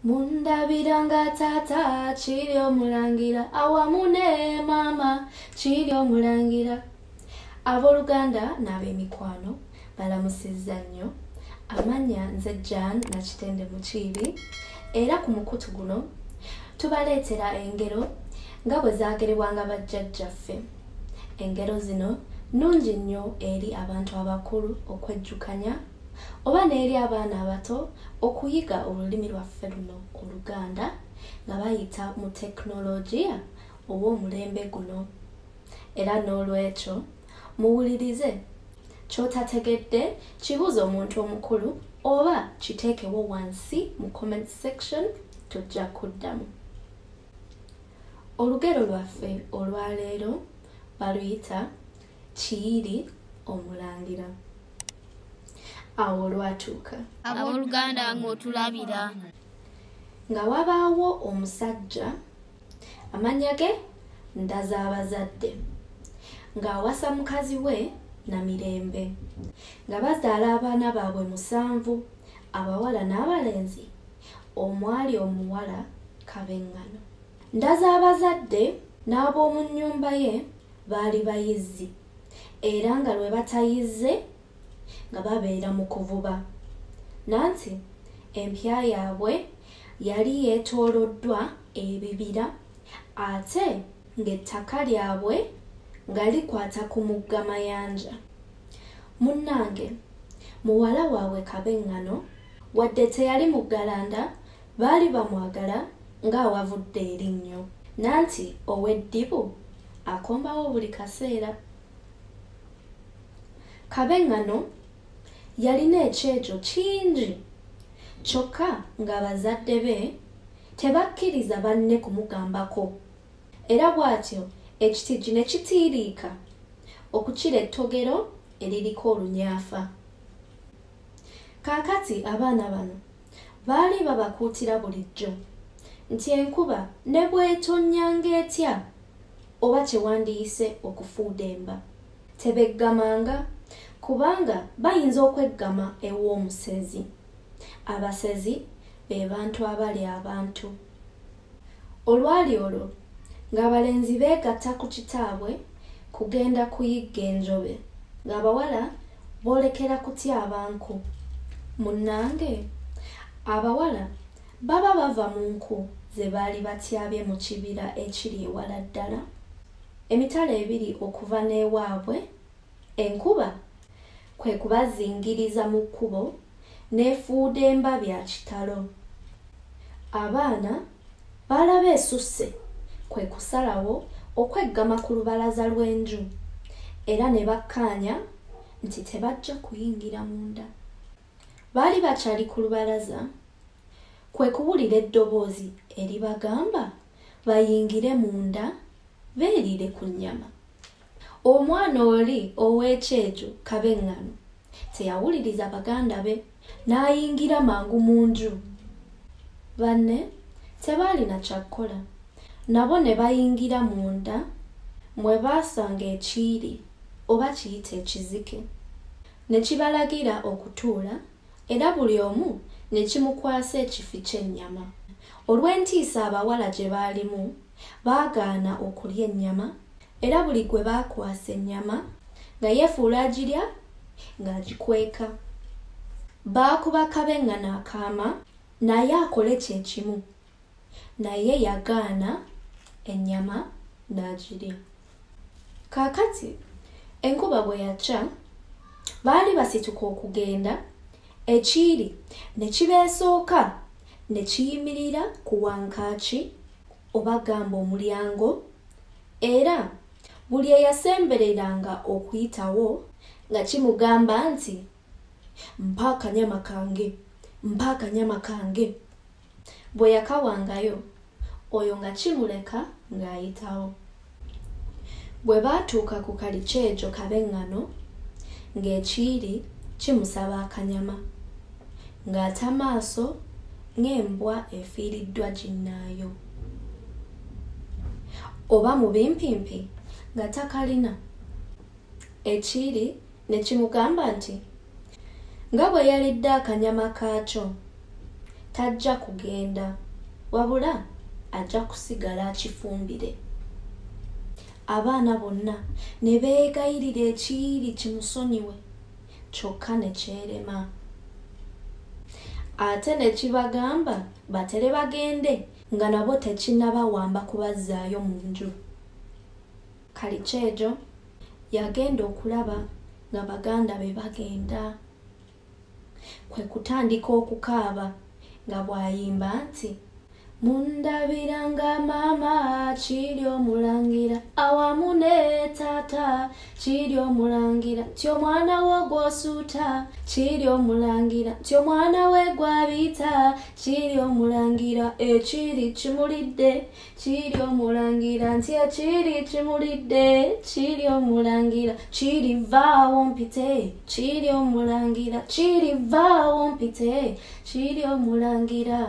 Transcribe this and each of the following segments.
Mundabira nga taata kiri omulangira awamu ne maama kiri omulangira. Abooluganda n'ab'emikwano balamusizza nnyo. Amannya nze Jan Nakitende Mukiibi era ku mukutu guno tubaleetera engero nga bwe zaagerebwanga bajjajjaffe. Engero zino nnungi nnyo eri abantu abakulu okwejjukanya oba n'eri abaana abato okuyiga olulimi lwaffe luno Oluganda nga bayita mu tekinologiya ow'omulembe guno. Era n'olwekyo muwulirize ky'otategedde kibuuze omuntu omukulu oba kiteekewo wansi mu comment section tujja kuddamu. Olugero lwaffe olwaleero baluyita Kiyiri Omulangira. Awo olwatuuka. Abooluganda ng'otulabira. Nga wabaawo omusajja amannya ge Ndazabazadde ng'awasa mukazi we Namirembe nga bazaala abaana baabwe musanvu abawala n'abalenzi omwali omuwala Kabeŋŋano. Ndazabazadde n'ab'omu nnyumba ye baali bayizzi era nga lwe batayizze nga babeera mu kuvuba. Nanti empya yaabwe yali yeetooloddwa ebibira ate ng'ettaka lyabwe nga likwata ku mugga Mayanja. Munnange muwala waabwe Kabeŋŋano wadde teyali muggalanda baali bamwagala ng'awavudde erinnyo. Nanti ow'eddibu akombawo buli kaseera. Kabeŋŋano yalina ekyejo kingi kyokka nga bazadde be tebakkiriza banne kumugambako era bw'atyo ekitigi ne kitiiriika okukira ettogero eririko olunyaafa. Kaakati abaana bano baali babakuutira bulijjo nti enkuba ne bw'etonnyanga etya oba kye wandiyise okufuudemba, tebeggamanga kubanga bayinza okweggama ew'omusezi. Abasezi be bantu abalya abantu. Olwali olwo ng'abalenzi beegatta ku kitaabwe kugenda kuyigga enjobe, ng'abawala boolekera kutyaba nku. Munnange abawala baba bava mu nku ze baali batyabye mu kibira ekiri ewala ddala, emitala ebiri okuva n'ewaabwe, enkuba kwe kubazingiriza mu kkubo n'efuudemba bya kitalo. Abaana baalaba esusse kwe kusalawo okweggama ku lubalaza lw'enju era ne bakkaanya nti tebajja kuyingira munda. Baali bakyali ku lubalaza kwe kuwulira eddoboozi eribagamba bayingire munda beeriire ku nnyama. Omwana oli ow'ekyejo Kabeŋŋano teyawuliriza baganda be n'ayingira mangu mu nju. Banne tebaalina kya kukola nabo ne bayingira munda mwe baasanga ekiyiri oba kiyite ekizike ne kibalagira okutuula era buli omu ne kimukwasa ekifi ky'ennyama. Olw'entiisa abawala gye baalimu baagaana okulya ennyama era buli gwe baakwasa ennyama nga yeefuula agirya ng'agikweka. Baakuba Kabeŋŋano akaama naye akole kye kimu naye yagaana ennyama n'agirya. Kaakati enkuba bwe yakya baali basituka okugenda ekiyiri ne kibeesooka ne kiyimirira ku wankaaki oba gamba omulyango era buli eyasembereranga okuyitawo nga kimugamba nti mpa akanyama kange, mpa akanyama kange. Bwe yakawangayo oyo nga kimuleka ng'ayitawo. Bwe baatuuka ku kalikyejo Kabeŋŋano ng'ekiyiri kimusaba akanyama ng'ata maaso ng'embwa efiiriddwa ginnaayo. Oba mu bimpimpi nga takalina. Ekiyiri ne kimugamba nti nga bwe yalidde akanyama kaakyo tajja kugenda, wabula ajja kusigala akifumbire. Abaana bonna ne beegayirira ekiyiri kimusonyiwe, kyokka ne kyerema. Ate ne kibagamba batere bagende nga nabo tekinnabawamba kubazzaayo mu nju. Kalikyejo yagenda okulaba nga baganda be bagenda. Kwe kutandika okukaaba nga bw'ayimba nti, mundabiranga maama kiri omulangira awamu ne taata kiri omulangira nti omwana wo gw'osuuta kiri omulangira nti omwana we gw'abiyita kiri omulangira ekiri kimulidde kiri omulangira nti ekiri kimulidde kiri omulangira kiri vaawo mpite kiri omulangira kiri vaawo mpite kiri omulangira.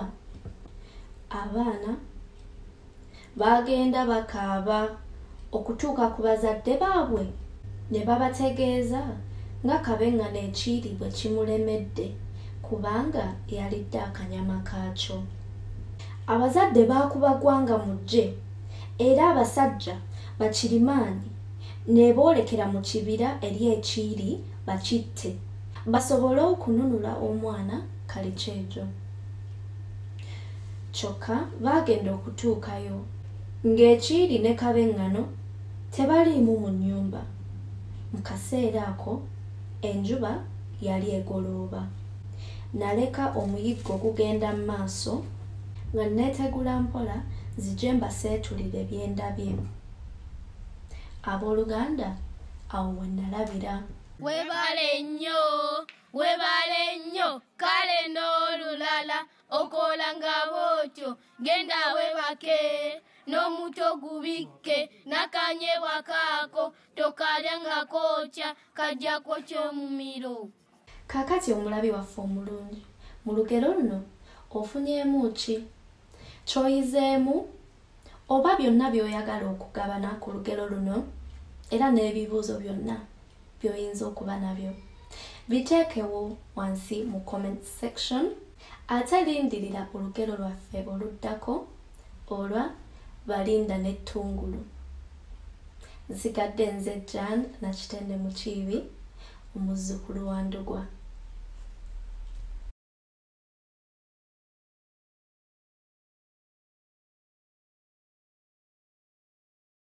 Abaana bagenda bakaaba okutuuka ku bazadde baabwe ne babategeeza nga Kabeŋŋano ekiyiri bwe kimulemedde kubanga yalidde akanyama kaakyo. Abazadde baakuba ggwanga mujje era abasajja bakirimaanyi ne boolekera mu kibira eri ekiyiri bakitte basobole okununula omwana Kalikyejo. Kyokka baagenda okutuukayo ng'ekiyiri ne Kabeŋŋano tebaliimu mu nnyumba. Mu kaseera ako enjuba yali egolooba. Naleka omuyiggo gugenda mu maaso nga neetegula mpola nzije mbaseetulire bye ndabye. Abooluganda awo we nalabira. Weebale nnyo, weebale nnyo, kale n'olulala okola nga bw'otyo, genda weebake n'omuto gubikke n'akanyebwa kaako tokalya nga kookya kajja kwokya omumiro. Kaakati omulabi waffe omulungi, mu lugero luno ofunyeemu ki? Ky'oyizeemu oba byonna by'oyagala okugabana ku lugero luno era n'ebibuuzo byonna by'oyinza okuba nabyo biteekewo wansi mu comment section. Ate lindirira olugero lwaffe oluddako olwa Balinda n'ettungulu. Nsigadde nze Jan Nakitende Mukiibi, omuzzukulu wa Ndugwa.